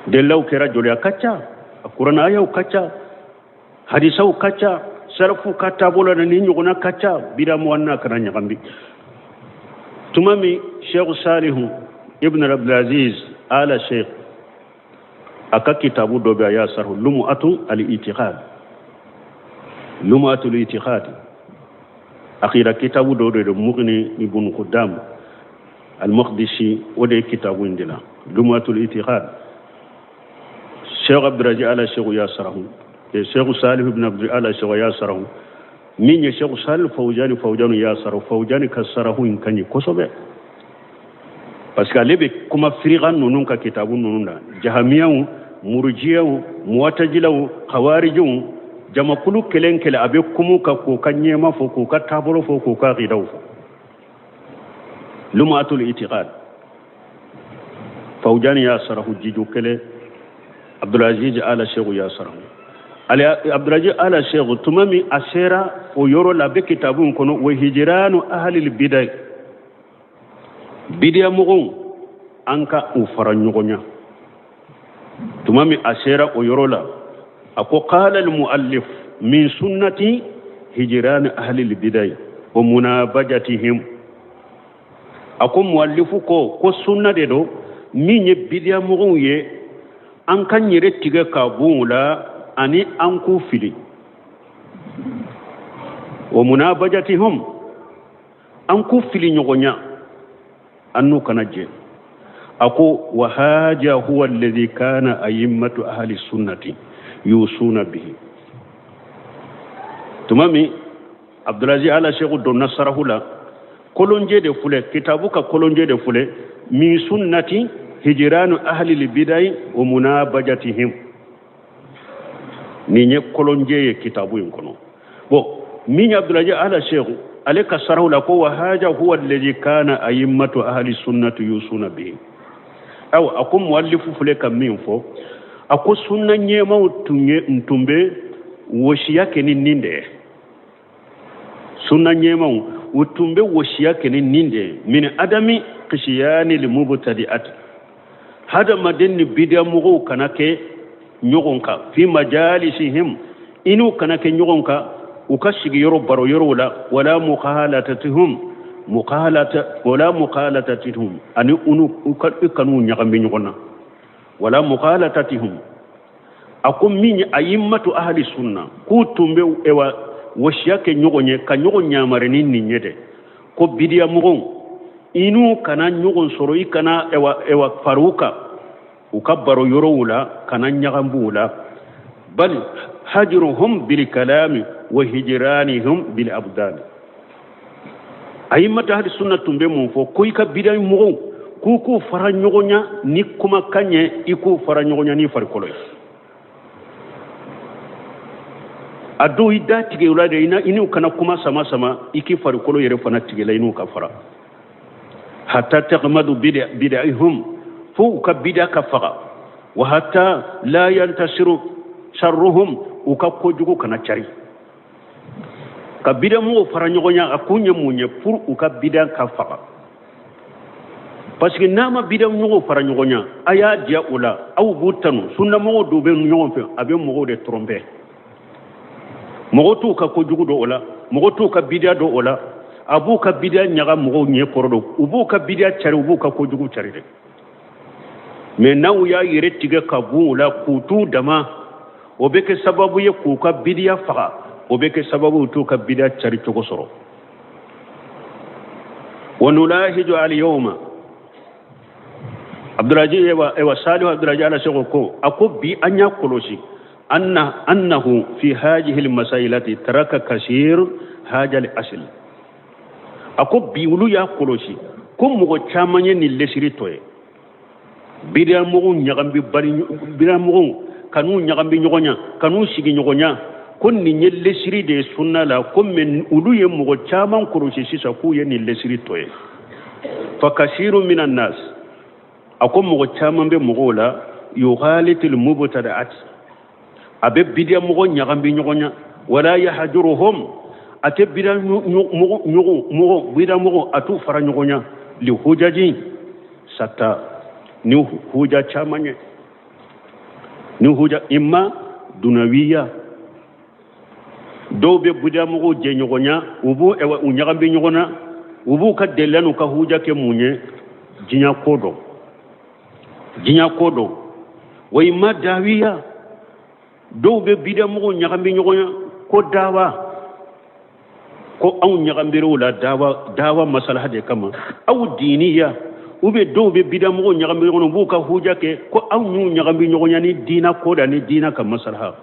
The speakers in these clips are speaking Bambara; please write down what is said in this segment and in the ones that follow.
Delilaw kɛra joli? A ka ca, a kuranɛ ayaw ka ca, hadisaw ka ca, salafu ka taabolo la ni ɲɔgɔnna ka ca. Bidamɔgɔ n'a kana ɲagami. Tuma min Sheikh Salihu ibn Abdulaziz ala Sheikh, a ka kitabu dɔ bɛ, a y'a sarahu, Lumu'atu al-Itiqad, Lumu'atu al-Itiqad, akida kitabu dɔ de don, Mughni ibn Qudam al-Maqdisi, o de ye kitabu in dilan, Lumu'atu al-Itiqad. Sheikh Abdulaziz ala Sheikh y'a sarahu, Sheikh Salih ibn Abdul ala Sheikh y'a sarahu, min ye Sheikh Salih Fawjani, Fawjani y'a sarahu. Fawjani ka sarahu in ka ɲi kosɛbɛ, parce que ale bɛ kuma firikan ninnu ka kitabu ninnu na, jahamiyaw, murujiyaw, muwatajilaw, khawarijiw, jamakulu kelen kelen, a bɛ kuma ka k'u ka ɲɛma fɔ, k'u ka taabolo fɔ, k'u ka aqidaw fɔ. Lumatul Itiqad, Fawjani y'a sarahu jiju kelen, Abdulaziz ala Sheikh y'a sarahu. Abdulaziz ala Sheikh, tuma min a sera o yɔrɔ la, a bɛ kitabu in kɔnɔ, wa hijiranu ahlil bidai, bidiya mɔgɔw, an ka u fara ɲɔgɔn ɲa. Tuma min a sera o yɔrɔ la, a ko qala al muallif min sunnati hijirani ahlil bidai wa munabajatihim. A ko muallifu ko sunna de don, min ye bidiya mɔgɔw ye, an ka yɛrɛ tigɛ ka bɔ u la ani an k'u fili. Wa munabajatihum, an k'u fili ɲɔgɔn ɲa, an n'u kana jɛ. A ko wa haja huwa alladhi kana a'immatu ahli sunnati yusuna bihi. Tuma min Abdulaziz ala Sheikh donna sarahu la, kolonje de filɛ, kitabu ka kolonje de filɛ, min sunnati hijranu ahli libidai wa munabajatihim, nin ye kolonje ye kitabu in kɔnɔ. Bon, min ye Abdulaziz ala Sheikh ale ka sarahu la, ko wa haja huwa alladhi kana a'immatu ahli sunnati yusuna bihi. Awa, a ko muallifu filɛ ka min fɔ, a ko sunna ɲɛmaw tun ye tun bɛ wasiya kɛ ni nin de ye. Sunna ɲɛmaw, u tun bɛ wasiya kɛ ni nin de ye, min adami qisiyani limubtadi'ati, hadamaden ni bidiya mɔgɔw kana kɛ ɲɔgɔn kan, fi majalisihim, i n'u kana kɛ ɲɔgɔn kan u ka sigiyɔrɔ baro yɔrɔw la, wala mukhalatatihum, mukhalata, wala mukhalatatihum, ani u ka i kan'u ɲagami ɲɔgɔn na, wala mukhalatatihum. A ko min ye ayimmatu ahli sunna, k'u tun bɛ ewa wasiya kɛ ɲɔgɔn ye, ka ɲɔgɔn ɲamari ni nin ye dɛ, ko bidiya mɔgɔw, i n'u kana ɲɔgɔn sɔrɔ, i kana ewa far'u kan u ka baro yɔrɔw la, kana ɲagambu la, bal hajruhum bil kalami wa hijranihum bil abdani. Ayimmatu ahli sunna tun bɛ mun fɔ? Ko i ka bidiya mɔgɔw, k'u fara ɲɔgɔn ɲa ni kumakan ye, i k'u fara ɲɔgɔn ɲa ni farikolo ye. A dɔw i da tigɛ u la dɛ, i n'u kana kuma sama sama, i k'i farikolo yɛrɛ fana tigɛ la, i n'u ka fara. Hatta tagmadu bid'ihum, fo u ka bida ka faga, wa hatta la yantasiru sharruhum, u ka kojugu kana cari. Ka bida mɔgɔw fara ɲɔgɔn ɲa, a kun ye mun ye? Pour u ka bida ka faga. Parce que n'a ma bida mɔgɔw fara ɲɔgɔn ɲa, a y'a diya o la, aw b'u tanu, sunnamɔgɔw dɔw bɛ ɲɔgɔn fɛ, a bɛ mɔgɔw de tromper. Mɔgɔw t'u ka kojugu dɔn o la, mɔgɔw t'u ka bidiya dɔn o la, a b'u ka bidiya ɲaga mɔgɔw ɲɛ kɔrɔ dɔn, u b'u ka bidiya cari, u b'u ka kojugu cari dɛ. Mais n'aw y'a yɛrɛ tigɛ ka bɔ u la k'u t'u dama, o bɛ kɛ sababu ye k'u ka bidiya faga, o bɛ kɛ sababu ye t'u ka bidiya cari cogo sɔrɔ. Wa nulahiju al yawma, Abdulaziz ewa Salihu Abdulaziz ala seko ko, a ko bi an y'a kɔlɔsi anna annahu fi hajihi al masailati taraka kasir haja al asl. A ko bi olu y'a kɔlɔsi ko mɔgɔ caman ye nin lesiri tɔ ye, bidiya mɔgɔw ɲagambi bari, bidiya mɔgɔw kan'u ɲagambi ɲɔgɔn ɲa, kan'u sigi ɲɔgɔn ɲa, ko nin ye lesiri de ye sunna la, ko mɛ olu ye mɔgɔ caman kɔlɔsi sisan k'u ye nin lesiri tɔ ye. Fa kasiru minan nas, a ko mɔgɔ caman bɛ mɔgɔw la, yughalitul mubtada'at, a bɛ bidiya mɔgɔ ɲagambi ɲɔgɔn ɲa, wala yahjuruhum, a tɛ bidiya mɔgɔ, bidiya mɔgɔ a t'u fara ɲɔgɔn ɲa, li hujaji sata, ni huja caman ye. Ni huja imma dunawiya, dɔw bɛ bidiyamɔgɔw jɛɲɔgɔnya, u b'u u ɲagami ɲɔgɔn na, u b'u ka delila n'u ka huja kɛ mun ye? Diɲɛ ko dɔ, diɲɛ ko dɔ. Wa imma dawiya, dɔw bɛ bidiyamɔgɔw ɲagami ɲɔgɔn na ko dawa, ko anw ɲagambir'u la dawa, dawa masalaha de kama. Aw diniya, ou bien dɔw bɛ bidiyamɔgɔw ɲagami ɲɔgɔn na, u b'u ka huja kɛ ko anw y'u ɲagami ɲɔgɔn na ni diina ko da, ni diina ka masalaha.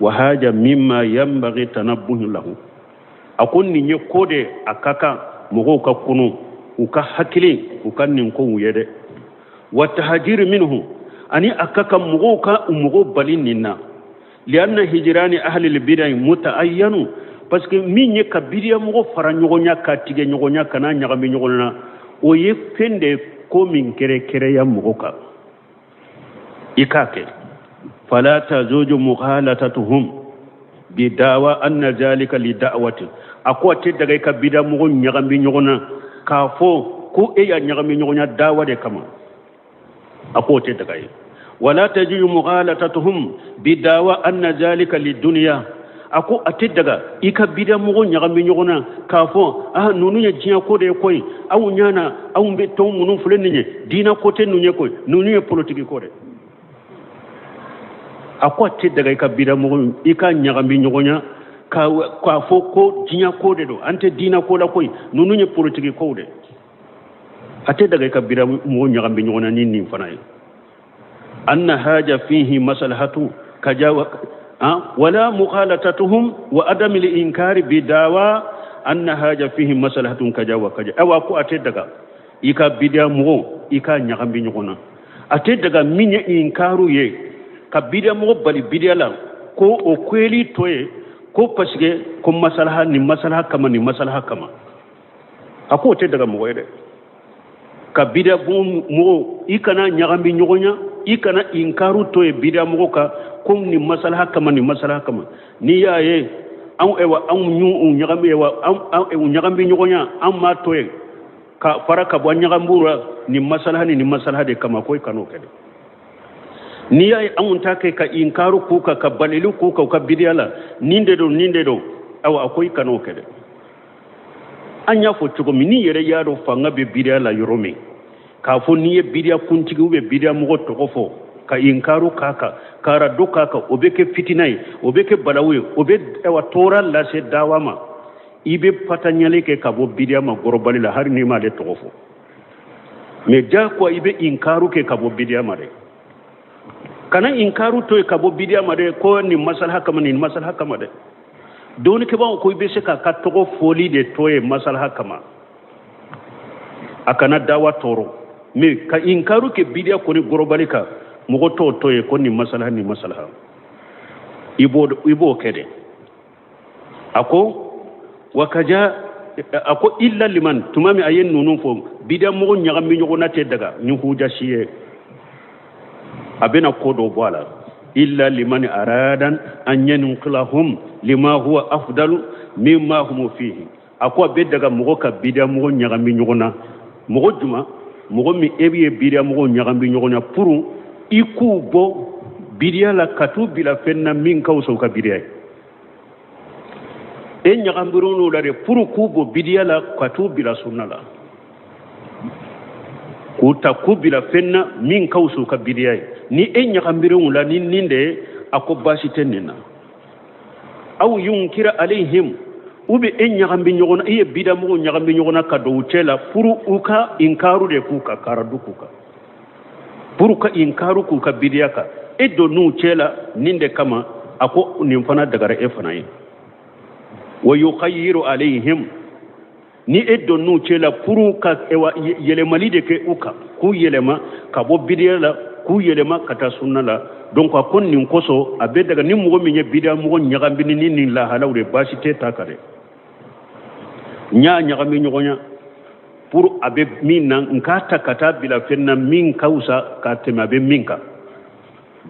Wa haja mimma yanbaghi tanabbuhu lahu, a ko nin ye ko de a ka kan mɔgɔw ka kunu, u ka hakili, u ka nin kow ye dɛ. Wa tahajiri minhu, ani a ka kan mɔgɔw ka u mɔgɔw bali nin na. Lianna hijirani ahli lbidai mutaayyanu, parce que min ye ka bidiya mɔgɔ fara ɲɔgɔn ɲa, ka tigɛ ɲɔgɔn ɲa, ka n'a ɲagami ɲɔgɔn na, o ye fɛn de ko min kɛrɛkɛrɛya mɔgɔ kan i k'a kɛ. Fala tajuju mughalatatuhum bi dawa anna zalika li da'wati, a ko a tɛ daga i ka bidiya mɔgɔ ɲagami ɲɔgɔn na k'a fɔ ko e y'a ɲagami ɲɔgɔn na dawa de kama, a k'o tɛ daga ye. Wala tajuju mughalatatuhum bi dawa anna zalika li dunya, a ko a tɛ daga i ka bidiya mɔgɔ ɲagami ɲɔgɔn na k'a fɔ ah ninnu ye diɲɛ ko de ye koyi, aw ɲana anw bɛ tɔn minnu filɛ nin ye, diinɛ ko tɛ ninnu ye koyi, ninnu ye politiki ko de. A ko a tɛ daga i ka bidiya mɔgɔ i ka ɲagami ɲɔgɔn na k'a fɔ ko diɲɛ ko de don, an tɛ diinɛ ko la koyi, ninnu ye politiki kow de. A tɛ daga i ka bidiya mɔgɔ ɲagami ɲɔgɔn na ni nin fana ye. Anna haja fihi maslahatu kajawa wala mukhalatatuhum wa adami al-inkari bi dawa anna haja fihi maslahatun kaja wa kaja. Awa ko a tɛ daga i ka bidiya mɔgɔ i ka ɲagami ɲɔgɔn na, a tɛ daga min ye inkaru ye ka bidiya mɔgɔ bali bidiya la ko o kweli to ye ko parce que ko masalaha ni masalaha kama ni masalaha kama, a k'o tɛ daga mɔgɔ ye dɛ. Ka bidiya mɔgɔ i kana ɲagami ɲɔgɔn na, i kana inkaru to ye bidiya mɔgɔ kan ko ni masalaha kama ni masalaha kama. N'i y'a ye anw ewa anw y'u ɲagami ewa anw ɲagami ɲɔgɔn na, an m'a to ye ka fara ka bɔ ɲagambu la ni masalaha ni masalaha de kama, ko i kan'o kɛ dɛ. N'i y'a ye anw ta kɛ ka inkaru k'u kan, ka balili k'u kan u ka bidiya la, nin de don nin de don, awa a ko i kan'o kɛ dɛ. An y'a fɔ cogo min, n'i yɛrɛ y'a dɔn fanga bɛ bidiya la yɔrɔ min, k'a fɔ n'i ye bidiya kuntigi ou bien bidiya mɔgɔ tɔgɔ fɔ ka inkaru k'a kan, ka rado k'a kan, o bɛ kɛ fitina ye, o bɛ kɛ balawu ye, o bɛ awa tɔɔrɔ lase dawa ma, i bɛ fatanyali kɛ ka bɔ bidiya ma gɔrɔbali la hali n'i m'ale tɔgɔ fɔ. Mais diyagoya i bɛ inkaru kɛ ka bɔ bidiya ma dɛ. Kana inkaru to yen ka bɔ bidiya ma dɛ, ko nin masalaha kama nin masalaha kama dɛ. Dɔnnikɛbaaw ko i bɛ se k'a ka tɔgɔ fɔli de to yen masalaha kama, a kana dawa tɔɔrɔ. Mais ka inkaru kɛ bidiya kɔni gɔrɔbali kan, mɔgɔ t'o to yen ko nin masalaha nin masalaha, i b'o kɛ dɛ. A ko wa kaja, a ko illa liman, tuma min a ye ninnu fɔ, bidiya mɔgɔ ɲagami ɲɔgɔn na tɛ daga ni huja si ye, a bɛna ko dɔ bɔ a la. Illa liman aradan an yanqilahum lima huwa afdalu mimma hum fihi, a ko a bɛ daga mɔgɔ ka bidiya mɔgɔ ɲagami ɲɔgɔn na. Mɔgɔ juma, mɔgɔ min e bɛ bidiya mɔgɔ ɲagami ɲɔgɔn na pour i k'u bɔ bidiya la ka t'u bila fɛn na min ka fisa u ka bidiya ye. E ɲagambir'u la de pour k'u bɔ bidiya la ka t'u bila sunna la, k'u ta k'u bila fɛn na min ka fisa u ka bidiya ye. Ni e ɲagambir'u la ni nin de ye, a ko baasi tɛ nin na. Aw yunkira alayhim, u bɛ e ɲagambi ɲɔgɔn na, i ye bidamɔgɔw ɲagambi ɲɔgɔn na ka don u cɛ la pour u ka inkaru de k'u kan, karadu k'u kan, pour ka inkaru k'u ka bidiya kan. E don n'u cɛ la nin de kama, a ko nin fana dagara e fana ye. Wa yukhayyiru alayhim, ni e don n'u cɛ la pour ka yɛlɛmali de kɛ u kan, k'u yɛlɛma ka bɔ bidiya la, k'u yɛlɛma ka taa sunna la. Donc a ko nin kosɔn a bɛ daga ni mɔgɔ min ye bidiya mɔgɔ ɲagami ni nin lahalaw de, baasi tɛ ta kan dɛ. N y'a ɲagami ɲɔgɔn na pour a bɛ min na, n k'a ta ka taa bila fɛn na min ka fisa ka tɛmɛ a bɛ min kan,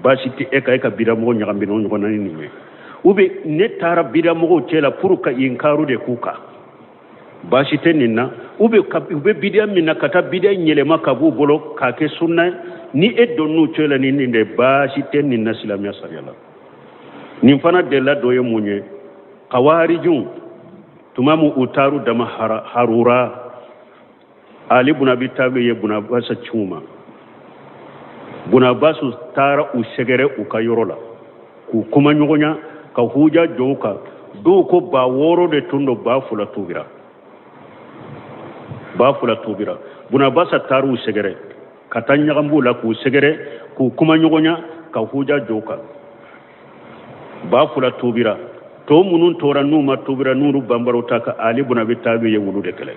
baasi tɛ e ka e ka bidiya mɔgɔ ɲagami ɲɔgɔn na ni nin ye. Ou bien ne taara bidiya mɔgɔw cɛ la pour ka inkaru de k'u kan, Baasi tɛ nin na. U bɛ u bɛ bidiya min na, ka taa bidiya yɛlɛma ka b'u bolo k'a kɛ sunna ye, ni e donn'u cɛ la ni nin de, baasi tɛ nin na silamɛya sariya la. Nin fana delila dɔ ye mun ye? Kawarijiw, tuma min u taar'u dama Harura, Ali bun Abi Talib ye Bun Abbas ci u ma. Bun Abbas taara u sɛgɛrɛ u ka yɔrɔ la k'u kuma ɲɔgɔnya ka huja jɔ u kan. Dɔw ko 6000 de tun don, 2000 tubira, 2000 tubira. Bun Abbas taara u sɛgɛrɛ ka taa ɲagambu la k'u sɛgɛrɛ k'u kuma ɲɔgɔnya ka huja jɔ u kan. 2000 tubira. Tɔ minnu tora n'u ma tubira, n'olu banbaraw ta ka Ali bun Abi Talib ye wulu de kɛlɛ.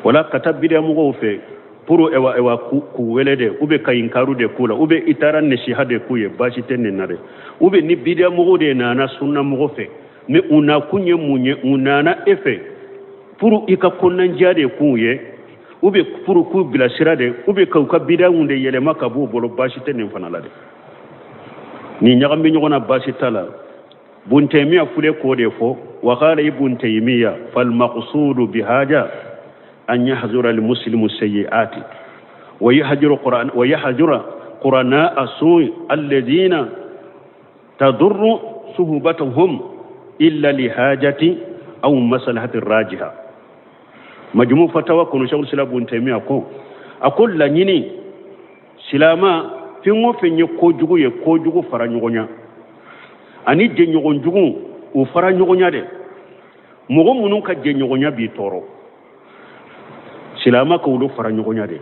Wala ka taa bidiya mɔgɔw fɛ pour ewa ewa k'u wele de, ou bien ka inkaru de k'u la, ou bien i taara nasiha de k'u ye, baasi tɛ nin na dɛ. Ou bien ni bidiya mɔgɔw de nana sunna mɔgɔ fɛ, mais u nakun ye mun ye? U nana e fɛ pour i ka kɔnɔnajɛya de k'u ye, ou bien pour k'u bilasira de, ou bien k'u ka bidiyaw de yɛlɛma ka b'u bolo, baasi tɛ nin fana la dɛ. Nin ɲagami ɲɔgɔn na, baasi t'a la. Bun Taymiya fule k'o de fɔ: wa qala Ibn Taymiya fal maqsudu bihaja an yahzura al muslimu sayyi'ati wa yahjura Qur'an wa yahjura qurana as-su'i alladhina tadurru suhbatuhum illa li hajati aw maslahati rajiha. Majmu Fatawa kɔnɔ, Shaykhul Islam Bun Taymiya ko, a ko laɲini silama fɛn o fɛn ye kojugu ye, kojugu fara ɲɔgɔn ani jɛɲɔgɔn jugu u fara ɲɔgɔn dɛ. Mɔgɔ minnu ka jɛɲɔgɔnya b'i tɔɔrɔ, silama ka olu fara ɲɔgɔn dɛ.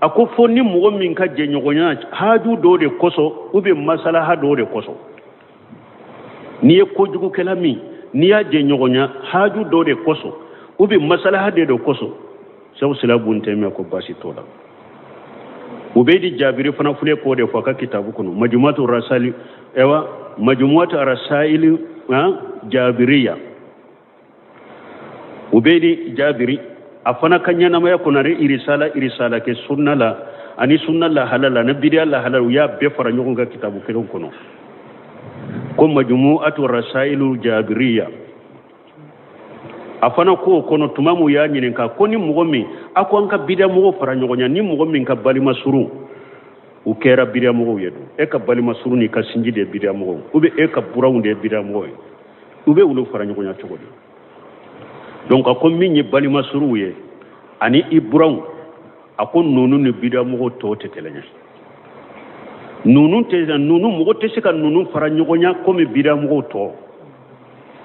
A ko fo ni mɔgɔ min ka jɛɲɔgɔnya haju dɔ de kosɔn ou bien masalaha dɔ de kosɔn. N'i ye kojugukɛla min, n'i y'a jɛɲɔgɔnya haju dɔ de kosɔn ou bien masalaha de dɔ kosɔn, Shaykhul Islam Bun Taymiya ko baasi t'o la. Ubeydi Jabiri fana fule k'o de fɔ a ka kitabu kɔnɔ, Majmuatu Rasali, ewa Majmuatu Rasaili Jabiriya. Ubeydi Jabiri a fana ka ɲɛnamaya kɔnɔ, a ye irisala kɛ sunna la ani sunna lahala la ani bidiya lahala, u y'a bɛɛ fara ɲɔgɔn kan kitabu kelen kɔnɔ ko Majmuatu Rasailu Jabiriya. A fana k'o kɔnɔ, tuma min u y'a ɲininka ko ni mɔgɔ min, a ko an ka bidiya mɔgɔw fara ɲɔgɔn ɲa, ni mɔgɔ min ka balima surun u kɛra bidiya mɔgɔw ye dun, e ka balima surun n'i ka sinji de ye bidiya mɔgɔw, ou bien e ka buranw de ye bidiya mɔgɔw ye, u bɛ olu fara ɲɔgɔn ɲa cogo di? Donc a ko min ye balima suruw ye ani i buranw, a ko ninnu ni bidiya mɔgɔw tɔw tɛ kelen ye. Ninnu tɛ ninnu, mɔgɔ tɛ se ka ninnu fara ɲɔgɔn ɲa komi bidiya mɔgɔw tɔ.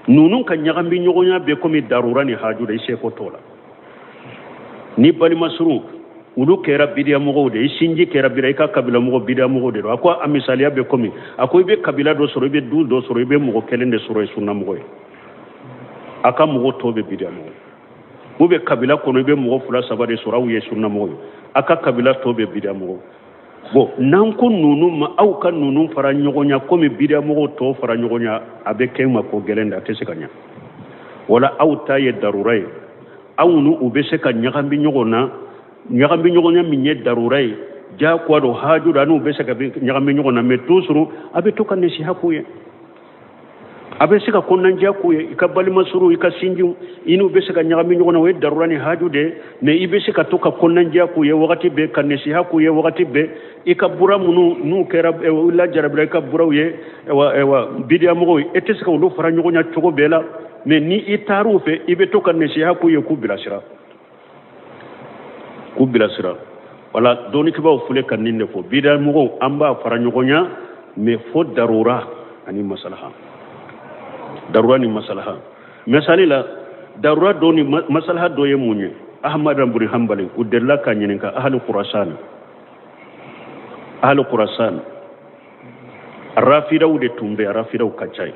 Ninnu ka ɲagami ɲɔgɔnya bɛ komi darura ni haju de, i seko t'o la. Ni balima surun olu kɛra bidiya mɔgɔw de, i sinji kɛra bidiya, i ka kabila mɔgɔ bidiya mɔgɔw de don. A ko a misaliya bɛ komi, a ko i bɛ kabila dɔ sɔrɔ, i bɛ du dɔ sɔrɔ, i bɛ mɔgɔ kelen de sɔrɔ ye sunna mɔgɔ ye, a ka mɔgɔ tɔ bɛ bidiya mɔgɔ. U bɛ kabila kɔnɔ, i bɛ mɔgɔ fila saba de sɔrɔ aw ye sunna mɔgɔ ye, a ka kabila tɔ bɛ bidiya mɔgɔ. Bon, n'an ko ninnu ma aw ka ninnu fara ɲɔgɔn ɲa komi bidiya mɔgɔw tɔw fara ɲɔgɔn ɲa, a bɛ kɛ ma ko gɛlɛn de, a tɛ se ka ɲa. Wala aw ta ye darura ye, aw ni u bɛ se ka ɲagami ɲɔgɔn na, ɲagami ɲɔgɔn na min ye darura ye, jagoya don, haju don, an'u bɛ se ka ɲagami ɲɔgɔn na, mais toujours a bɛ to ka nasiha k'u ye, a bɛ se ka kɔnɔnajɛya k'u ye. I ka balima surun, i ka sinjiw, i n'u bɛ se ka ɲagami ɲɔgɔn na, o ye darura ni haju de ye, mais i bɛ se ka to ka kɔnɔnajɛya k'u ye wagati bɛɛ, ka nasiha k'u ye wagati bɛɛ. I ka bura minnu n'u kɛra u lajarabira, i ka buraw ye ewa bidiya mɔgɔw ye, e tɛ se ka olu fara ɲɔgɔn ɲa cogo bɛɛ la, mais ni i taar'u fɛ, i bɛ to ka nasiha k'u ye, k'u bilasira, k'u bilasira. Wala dɔnnikɛbaaw fule ka nin de fɔ: bidiya mɔgɔw an b'a fara ɲɔgɔn ɲa, mais fo darura ani masalaha, darura ni masalaha. Misali la, darura dɔ ni masalaha dɔ ye mun ye? Ahmad bin Hanbali, u delila k'a ɲininka ahli Khurasan, ahli Khurasan rafidaw de tun bɛ, rafidaw ka ca yen.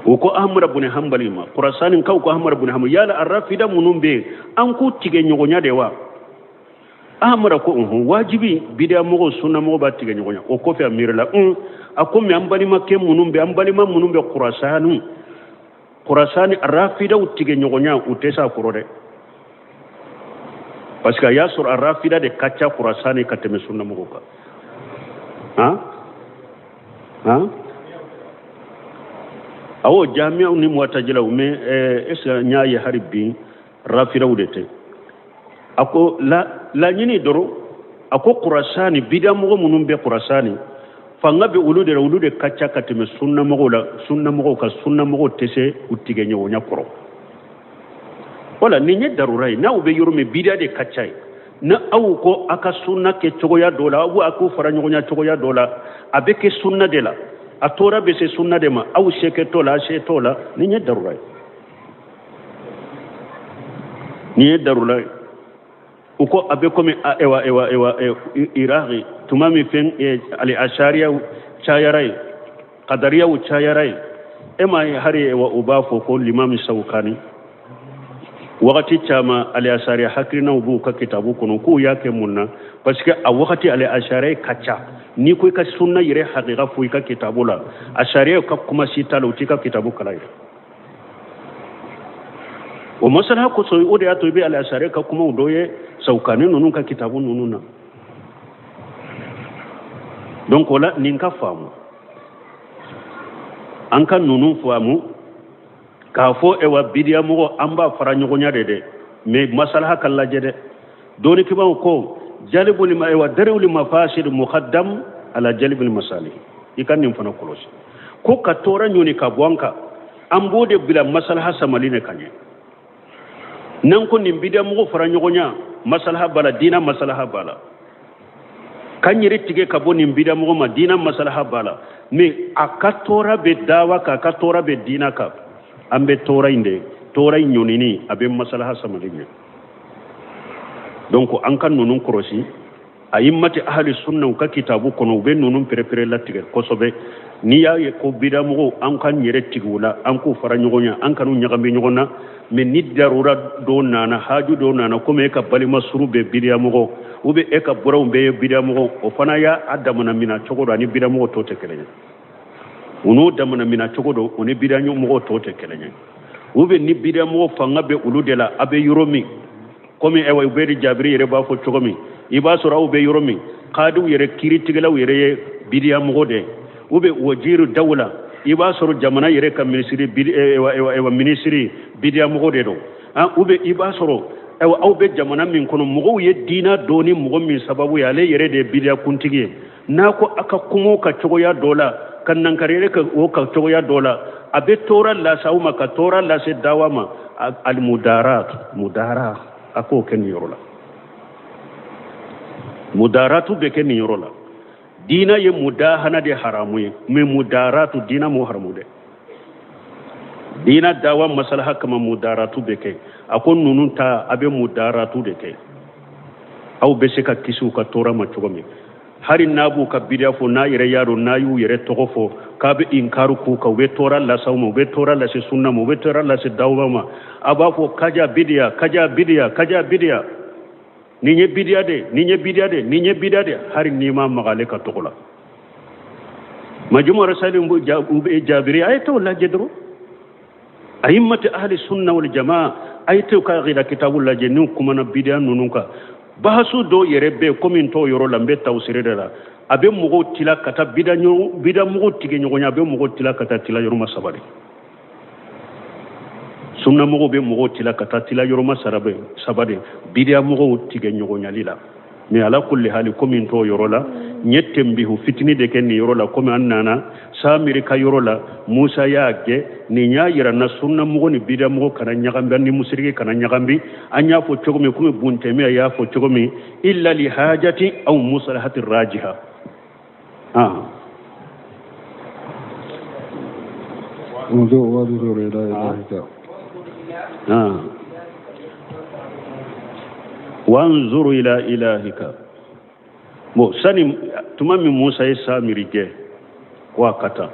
U ko Ahmad bin Hanbali ma, Khurasan kaw ko Ahmad bin Hanbali, yala a rafida minnu bɛ yen, an k'u tigɛ ɲɔgɔnya de wa? Ahmad ko unhun, wajibi, bidiya mɔgɔw sunna mɔgɔw b'a tigɛ ɲɔgɔn ɲa. O kɔfɛ a miirila, un, a ko mais an balimakɛ minnu bɛ, an balima minnu bɛ Khurasani, Khurasani rafidaw tigɛ ɲɔgɔn ɲa, u tɛ s'a kɔrɔ dɛ, parce que a y'a sɔrɔ a rafida de ka ca Khurasani ka tɛmɛ sunna mɔgɔw kan. Han han, Awɔ, jamiyaw ni muwatajilaw, mais est ce que n y'a ye hari bi rafidaw de tɛ. A ko laɲini dɔrɔn, a ko kurasani bidamɔgɔ minnu bɛ kurasani, fanga bɛ olu de la, olu de ka ca ka tɛmɛ sunnamɔgɔw la. Sunnamɔgɔw ka sunnamɔgɔw tɛ se u tigɛ ɲɔgɔnya kɔrɔ. Wala nin ye darura ye. N'aw bɛ yɔrɔ min, bida de ka ca ye. Ni aw ko a ka sunna kɛ cogoya dɔ la, aw a k'u fara ɲɔgɔnya cogoya dɔ la, a bɛ kɛ sunna de la, a tɔɔrɔ bɛ se sunna de ma, aw se kɛ t'o la, a se t'o la. Nin ye darura ye, nin ye darura ye. U ko a bɛ komi ewa ewa ewa iraki tuma min fɛn ali asariyaw cayara ye, kadariyaw cayara ye, e m'a ye hari ewa u b'a fɔ ko limami sawukani wagati caman ali asariya hakilinaw b'u ka kitabu kɔnɔ. K'u y'a kɛ mun na? Parce que a wagati ali asariya ka ca. N'i ko i ka sunna yɛrɛ hakika fɔ i ka kitabu la, asariya ka kuma si t'a la, u t'i ka kitabu kalan yɛrɛ. O masalaha kosɔn, o de y'a to i bɛ ali asariya ka kumaw dɔ ye sawukani ninnu ka kitabu ninnu na. Donc o la nin ka faamu, an ka ninnu faamu k'a fɔ ewa bidiyamɔgɔ an b'a fara ɲɔgɔnya de dɛ, mais masalaha ka lajɛ dɛ. Dɔnnikibaw ko jalibul ma ewa dariwul mafasid muqaddam ala jalibul masalih. I ka nin fana kɔlɔsi ko ka tɔɔrɔ ɲɔni ka bɔ an kan, an b'o de bila masalaha samali ne ka ɲɛ. N'an ko nin bidiyamɔgɔ fara ɲɔgɔnya, masalaha b'a la, diina masalaha b'a la. K'an yɛrɛ tigɛ ka bɔ nin bidiyamɔgɔ ma, diina masalaha b'a la. Mais a ka tɔɔrɔ bɛ dawa kan, a ka tɔɔrɔ bɛ diina kan, an bɛ tɔɔrɔ in de, tɔɔrɔ in ɲɔnini a bɛ masalaha samali ɲɛ. Donc an ka ninnu kɔlɔsi. Ayimmati ahli sunna u ka kitabu kɔnɔ, u bɛ ninnu perepere latigɛ kosɛbɛ. N'i y'a ye ko bidamɔgɔw, an k'an yɛrɛ tigɛ u la, an k'u fara ɲɔgɔn ɲɛ, an kan'u ɲagami ɲɔgɔn na. Mais ni darura dɔ nana, haju dɔ nana, komi e ka balima suru bɛ bidiyamɔgɔ, ou bien e ka buranw bɛɛ ye bidiyamɔgɔ, o fana y'a damana mina cogo dɔ ani bidiyamɔgɔ tɔw tɛ kelen ye. U n'o damana mina cogo dɔ, o ni bidiyamɔgɔ tɔw tɛ kelen ye. Ou bien ni bidiyamɔgɔ fanga bɛ olu de la, a bɛ yɔrɔ min, komi ɛwa ubedi jabiri yɛrɛ b'a fɔ cogo min, i b'a sɔrɔ aw bɛ yɔrɔ min, kadiw yɛrɛ, kiiritigɛlaw yɛrɛ ye bidiyamɔgɔ de ye, ou bien wajiru dawula, i b'a sɔrɔ jamana yɛrɛ ka minisiri ɛwa minisiri bidiyamɔgɔ de don, ou bien i b'a sɔrɔ ɛwa aw bɛ jamana min kɔnɔ, mɔgɔw ye diina dɔn ni mɔgɔ min sababu ye, ale yɛrɛ de ye bidiya kuntigi ye. N'a ko a ka kuma o ka cogoya dɔ la, ka nankari yɛrɛ o ka cogoya dɔ la, a bɛ tɔɔrɔ lase aw ma, ka tɔɔrɔ lase dawa ma. Alimudarat, mudara, a k'o kɛ nin yɔrɔ la. Mudaratu bɛ kɛ nin yɔrɔ la. Diina ye mudahana de haramu ye, mais mudaratu diina m'o haramu dɛ. Diina dawa masalaha kama mudaratu bɛ kɛ. A ko ninnu ta, a bɛ mudaratu de kɛ, aw bɛ se ka kisi u ka tɔɔrɔ ma cogo min. Hari n'a b'u ka bidiya fɔ, n'a yɛrɛ y'a dɔn n'a y'u yɛrɛ tɔgɔ fɔ k'a bɛ inkaru k'u kan, u bɛ tɔɔrɔ lase aw ma, u bɛ tɔɔrɔ lase sunna ma, u bɛ tɔɔrɔ lase dawa ma, a b'a fɔ kaja bidiya, kaja bidiya, kaja bidiya, nin ye bidiya de, nin ye bidiya de, nin ye bidiya de, hari n'i ma maga ale ka tɔgɔ la. Majmu rasali jabiri, a ye t'o lajɛ dɔrɔn. Ayimmati ahli sunna wal jamaa, a ye t'o ka aqida kitabu lajɛ n'u kumana bidiya ninnu kan. Bahasu dɔw yɛrɛ bɛ yen, komi n t'o yɔrɔ la, n bɛ tawusiri de la. A bɛ mɔgɔw tila ka taa bida mɔgɔw tigɛ ɲɔgɔn ye, a bɛ mɔgɔw tila ka taa tila yɔrɔma saba de. Sunna mɔgɔw bɛ mɔgɔw tila ka taa tila yɔrɔma saba de bidiya mɔgɔw tigɛ ɲɔgɔnyali la. Mais ala kulli hali, komi n t'o yɔrɔ la, n ye tɛnbihu fitini de kɛ nin yɔrɔ la. Komi an nana samiri ka yɔrɔ la, musa y'a gɛn, nin y'a yira na sunna mɔgɔ ni bidiya mɔgɔ kana ɲagambi, ni musiriki kana ɲagambi. An y'a fɔ cogo min, komi buntɛmiya y'a fɔ cogo min, illa li hajati aw musalahati rajiha. Wanzuru ila ilahika. Bon, sani tuma min Musa ye Samiri gɛn ko a ka taa,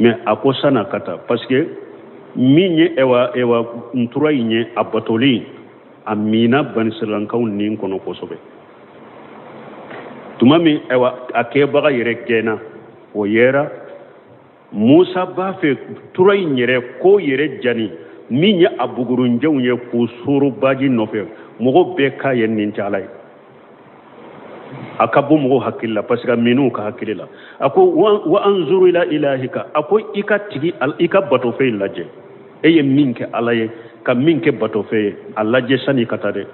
mais a ko san'a ka taa, parce que min ye ewa ewa ntura in ye, a batoli a mina banisiralankaw nin kɔnɔ kosɛbɛ. Tuma min ewa a kɛbaga yɛrɛ gɛnna, o yera Musa b'a fɛ tura in yɛrɛ ko yɛrɛ jani min ye a bugurunjɛw ye k'u soro baji nɔfɛ, mɔgɔ bɛɛ k'a ye nin tɛ Ala ye. A ka bɔ mɔgɔw hakili la, parce que a min'u ka hakili la. A ko wa anzuru ila ilahika, a ko i ka tigi, i ka batofɛn in lajɛ, e ye min kɛ ala ye ka min kɛ batofɛn ye, a lajɛ sani i ka taa dɛ.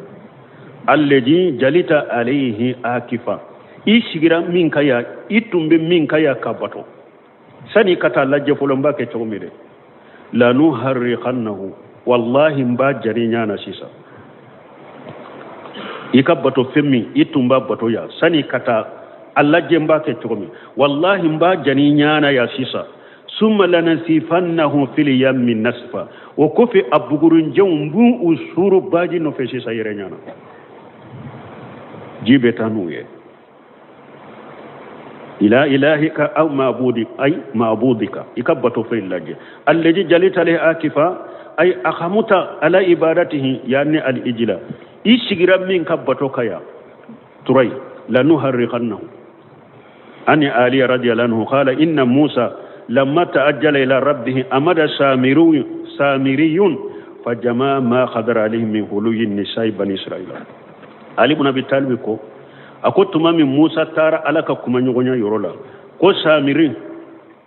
Alladhi jalita alayhi akifa, i sigira min kan yan, i tun bɛ min kan yan ka bato, sani ka taa lajɛ fɔlɔ n b'a kɛ cogo min dɛ. Lanuharriqannahu, wallahi n b'a jani ɲa na sisan. I ka bato fɛn min i tun b'a bato yan, sani ka taa a lajɛ n b'a kɛ cogo min, wallahi n b'a jani ɲa na yan sisan. Summa lanasifannahu fil yammi nasfa, o kɔfɛ a bugurunjɛw n b'u suuru baji nɔfɛ sisan yɛrɛ ɲa na, ji bɛ taa n'u ye. Ila ilahika aw mabudi ay mabudika, i ka bato fɛn lajɛ. Alladhi jalita alayhi akifa ay akamuta ala ibadatihi, yani al ijla, i sigira min ka bato kan yan turai. Lanuharriqannahu ani ali radiyallahu anhu qala inna musa lamma ta'ajjala ila rabbih amada samiriyun samiriyun fajama ma qadara alayhi min huluyi nisa'i bani israila. Ali ibn Abi Talib ko, a ko tuma min Musa taara Ala ka kumaɲɔgɔnya yɔrɔ la, ko Samiri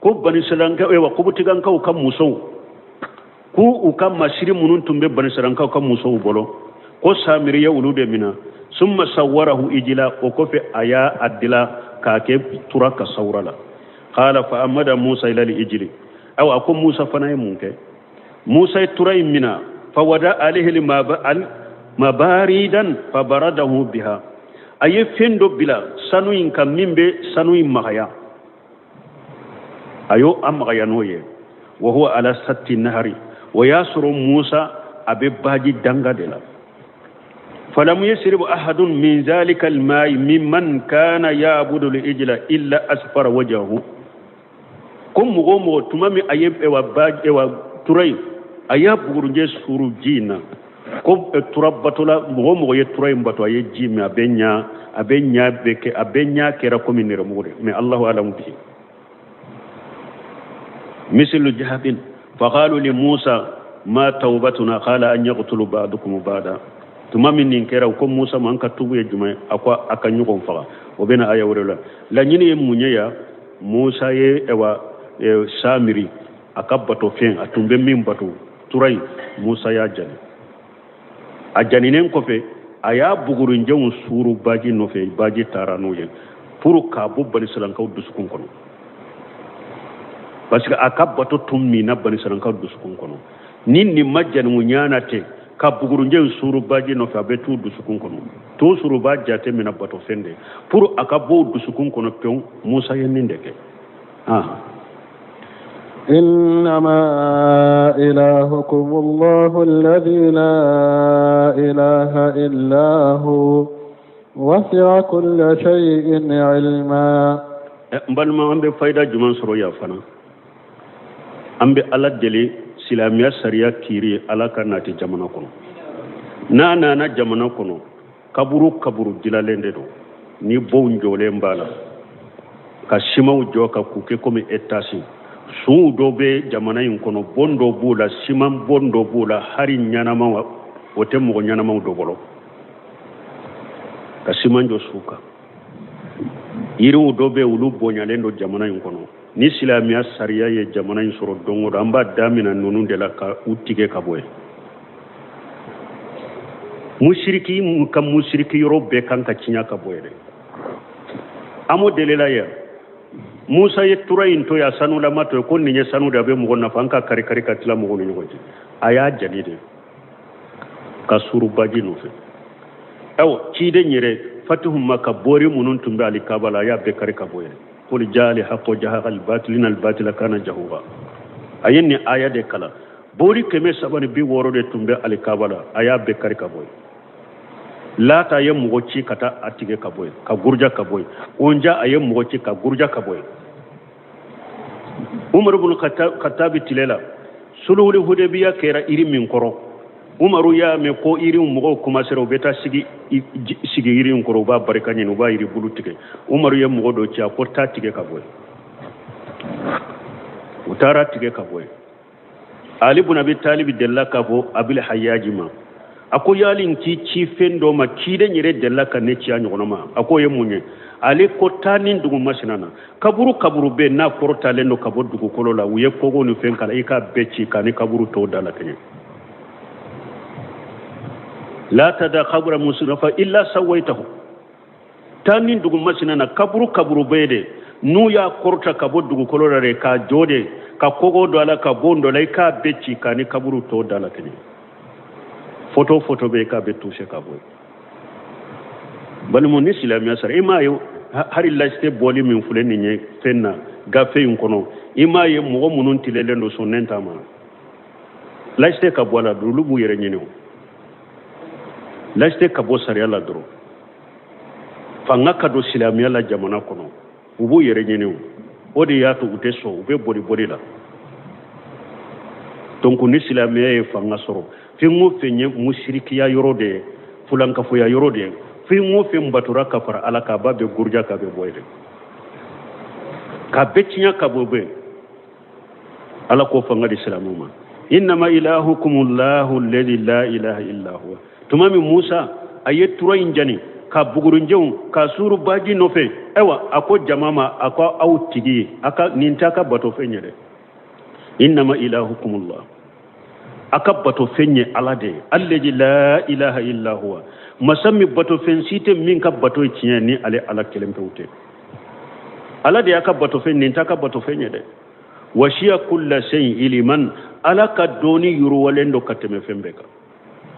ko banisiralankaw, ewa kobutigankaw ka musow, ko u ka masiri minnu tun bɛ banisiralankaw ka musow bolo, ko Samiri ye olu de mina. Summa sawwarahu ijila, o kɔfɛ a y'a a dila k'a kɛ tura ka sawura la. Qala fa amada Musa ila ijili, awa a ko Musa fana ye mun kɛ? Musa ye tura in mina, fa wada alayhi mabaridan fa baradahu biha, a ye fɛn dɔ bila sanu in kan min bɛ sanu in magaya, a y'o a magaya n'o ye. Wa huwa ala satti nahari, o y'a sɔrɔ Musa a bɛ baji danga de la. Falam yasrib ahadun min zalika almai mimman kana ya'budu al-ijla illa asfara wajhahu, ko mɔgɔ o mɔgɔ tuma min a ye ewa ba ewa tura in a y'a bugurunjɛ suuru ji in na, ko tura batola mɔgɔ o mɔgɔ ye tura in bato, a ye ji min, a bɛ ɲa, a bɛ ɲa bɛ kɛ, a bɛ ɲa kɛra komi nɛrɛmugu de. Mais Allahu alamu bihi mislu jahabin. Faqalu li Musa ma tawbatuna qala an yaqtulu ba'dukum ba'da. Tuma min nin kɛra, ko Musa ma an ka tubu ye jumɛn ye? A ko a ka ɲɔgɔn faga. O bɛna aya wɛrɛ la. Laɲini ye mun ye yan? Musa ye ewa Samiri a ka bato fɛn a tun bɛ min bato tura in, Musa y'a jani. A janinen kɔfɛ a y'a bugurunjɛw suuru baji nɔfɛ, baji taara n'u ye pour k'a bɔ banisiralankaw dusukun kɔnɔ, parce que a ka bato tun minna banisiralankaw dusukun kɔnɔ. Ni nin ma jani u ɲɛ na ten ka bugurunjɛ suuru baji nɔfɛ, a bɛ t'u dusukun kɔnɔ. Toujours u b'a jate minɛ bato fɛn de pour a ka bɔ u dusukun kɔnɔ pewu. Musa ye nin de kɛ. إنما إلهكم الله الذي لا إله إلا هو وسع كل شيء علما. N balima, an bɛ fayida jumɛn sɔrɔ yan fana? An bɛ Ala deli, silamɛya sariya kiiri Ala ka nati jamana kɔnɔ. N'a nana jamana kɔnɔ, kaburu kaburu dilalen de don ni bonw jɔlen b'a la, ka simanw jɔ ka k'u kɛ komi etasi. Sunw dɔ bɛ jamana in kɔnɔ, bon dɔ b'o la, siman bon dɔ b'o la, hari ɲɛnamaw o tɛ mɔgɔ ɲɛnamaw dɔ bolo ka siman jɔ su kan. Yiriw dɔ bɛ olu bonyalen don jamana in kɔnɔ. Ni silamɛya sariya ye jamana in sɔrɔ don o don, an b'a damina ninnu de la ka u tigɛ ka bɔ yen. Musiriki ka musiriki yɔrɔ bɛɛ kan ka tiɲɛ ka bɔ yen dɛ. An m'o delila yan. Musa ye tura in to yan, sanulama to yen, ko nin ye sanu de, a bɛ mɔgɔ nafa, an ka kari kari ka tila mɔgɔw ni ɲɔgɔn cɛ. A y'a jani de ka suuru baji nɔfɛ. Ayiwa, ciden yɛrɛ fatihu Maka, bori minnu tun bɛ alikaba la, a y'a bɛɛ kari ka bɔ yen. Qul jaa al haqq jahaqa al batil inna al batila kana jahuqa. A ye nin aya de kalan. Bori 360 de tun bɛ alikaba la, a y'a bɛɛ kari ka bɔ yen. Lata ye mɔgɔ ci ka taa a tigɛ ka bɔ yen, ka guruja ka bɔ yen. Onja a ye mɔgɔ ci ka guruja ka bɔ yen. Umaru ibn Khattabi tile la, sulhul Hudaybiya kɛra iri min kɔrɔ, Umaru y'a mɛn ko iri mɔgɔw commencera, u bɛ taa sigi sigi yiri in kɔrɔ, u b'a barika ɲini, u b'a yiri bulu tigɛ. Umaru ye mɔgɔ dɔ ci, a ko taa tigɛ ka bɔ yen. U taara tigɛ ka bɔ yen. Ali ibn Abi Talib delila k'a fɔ Abil Hayyaji ma, A ko yali n k'i ci fɛn dɔ ma, ciden yɛrɛ delila ka ne ci a ɲɔgɔnna ma? A k'o ye mun ye? Ale ko taa nin dugu masina na, kaburu kaburu bɛ n'a kɔrɔtalen don ka bɔ dugukolo la, u ye kogo ni fɛn k'a la, i k'a bɛɛ ci k'a ni kaburu tɔw da la kɛɲɛ. La tada kabura musrafa illa sawaitahu. Taa nin dugu masina na, kaburu kaburu bɛ de n'u y'a kɔrɔta ka bɔ dugukolo la de k'a jɔ de ka kogo don a la ka bon don a la, i k'a bɛɛ ci k'a ni kaburu tɔw da la kɛɲɛ. Foto foto bɛ i k'a bɛɛ touché ka bɔ yen. Balimaw, ni silamɛya sara, i m'a ye hali laïcité bɔli min filɛ nin ye fɛn na gafe in kɔnɔ, i m'a ye mɔgɔ minnu tilelen don sɔnnen t'a ma. Laïcité ka bɔ a la dɔrɔn, olu b'u yɛrɛ ɲini o. Laïcité ka bɔ sariya la dɔrɔn, fanga ka don silamɛya la jamana kɔnɔ, u b'u yɛrɛ ɲini o. O de y'a to u tɛ sɔn, u bɛ boli boli la. Donc ni silamɛya ye fanga sɔrɔ, fɛn o fɛn ye musirikiya yɔrɔ de ye, fulankafoya yɔrɔ de ye, fɛn o fɛn batora ka fara ala kan, a b'a bɛɛ guruja k'a bɛɛ bɔ yen, k'a bɛɛ tiɲɛ ka bɔ yen. Ala k'o fanga di silamɛw ma. Innama ilahukumullahu alladhi la ilaha illa huwa. Tuma min Musa a ye tura in jani ka bugurinjɛw ka suuru baji nɔfɛ, ayiwa a ko jama ma, a ko aw tigi ye, a ka nin t'a ka batofɛn ye dɛ. Innama ilahukumullah, a ka batofɛn ye ala de ye, alladhi la ilaha illa huwa, masa min batofɛn si tɛ min ka bato ye tiɲɛ ni ale ala kelen pewu tɛ. Ala de y'a ka batofɛn, nin t'a ka batofɛn ye dɛ. Wasiya kulla shay'in iliman, ala ka dɔnni yiriwalen don ka tɛmɛ fɛn bɛɛ kan.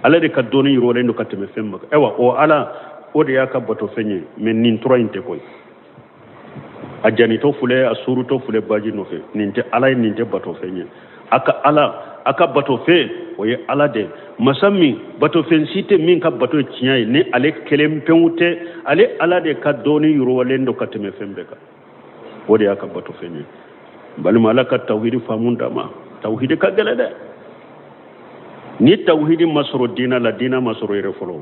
Ala de ka dɔnni yiriwalen don ka tɛmɛ fɛn bɛɛ kan. Ayiwa o ala, o de y'a ka batofɛn ye, mais nin tura in tɛ koyi. A janitɔ filɛ, a suurutɔ filɛ baji nɔfɛ, nin tɛ ala ye, nin tɛ batofɛn ye. A ka ala, a ka batofɛn o ye ala de, masa min batofɛn si tɛ min ka bato ye tiɲɛ ye ni ale kelen pewu tɛ. Ale ala de ka dɔnni yiriwalen don ka tɛmɛ fɛn bɛɛ kan, o de y'a ka batofɛn ye. Balima, ala ka tawhidi faamu d'an ma. Tawhidi ka gɛlɛn dɛ. Ni tawhidi ma sɔrɔ diina la, diina ma sɔrɔ yɛrɛ fɔlɔ.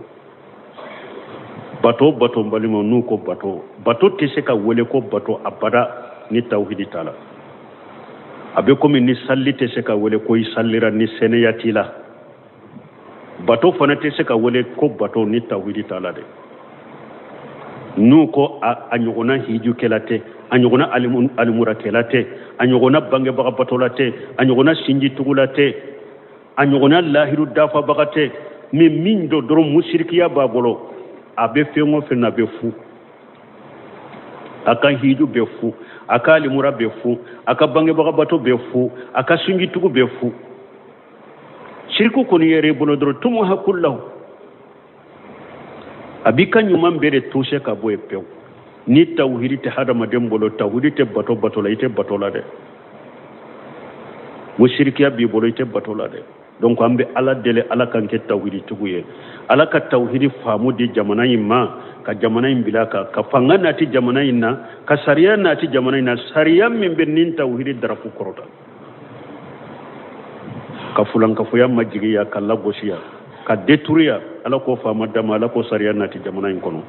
Bato bato, balima, n'u ko bato, bato tɛ se ka wele ko bato abada ni tawhidi t'a la. A bɛ komi ni salli tɛ se ka wele ko i sallira ni sɛnɛya t'i la. Bato fana tɛ se ka wele ko bato ni tawhidi t'a la dɛ. N'u ko a ɲɔgɔnna hijukɛla tɛ, a ɲɔgɔnna alimurakɛla tɛ, a ɲɔgɔnna bangebaga batola tɛ, a ɲɔgɔnna sinjitugula tɛ, a ɲɔgɔnna lahiru dafabaga tɛ, mais min don dɔrɔn musirikiya b'a bolo, a bɛ fɛn o fɛn na, a bɛ fu. A ka hiju bɛ fu, a ka alimura bɛ fu, a ka bangebaga bato bɛ fu, a ka sinjitugu bɛ fu. Siriku kɔni yɛrɛ bolo dɔrɔn tumu hakulahu, a b'i ka ɲuman bɛɛ de touché ka bɔ yen pewu. Ni tawhidi tɛ hadamaden bolo, tawhidi tɛ bato bato la, i tɛ bato la dɛ. Musirikiya b'i bolo, i tɛ bato la dɛ. Donc an bɛ ala deli, ala k'an kɛ tawhiditigiw ye, ala ka tawhidi faamu di jamana in ma, ka jamana in bila ka fanga nati jamana in na, ka sariya nati jamana in na, sariya min bɛ nin tawhidi darafu kɔrɔta, ka fulankafoya majigiya, ka lagosiya, ka deturiya. Ala k'o faama d'a ma, ala k'o sariya nati jamana in kɔnɔ.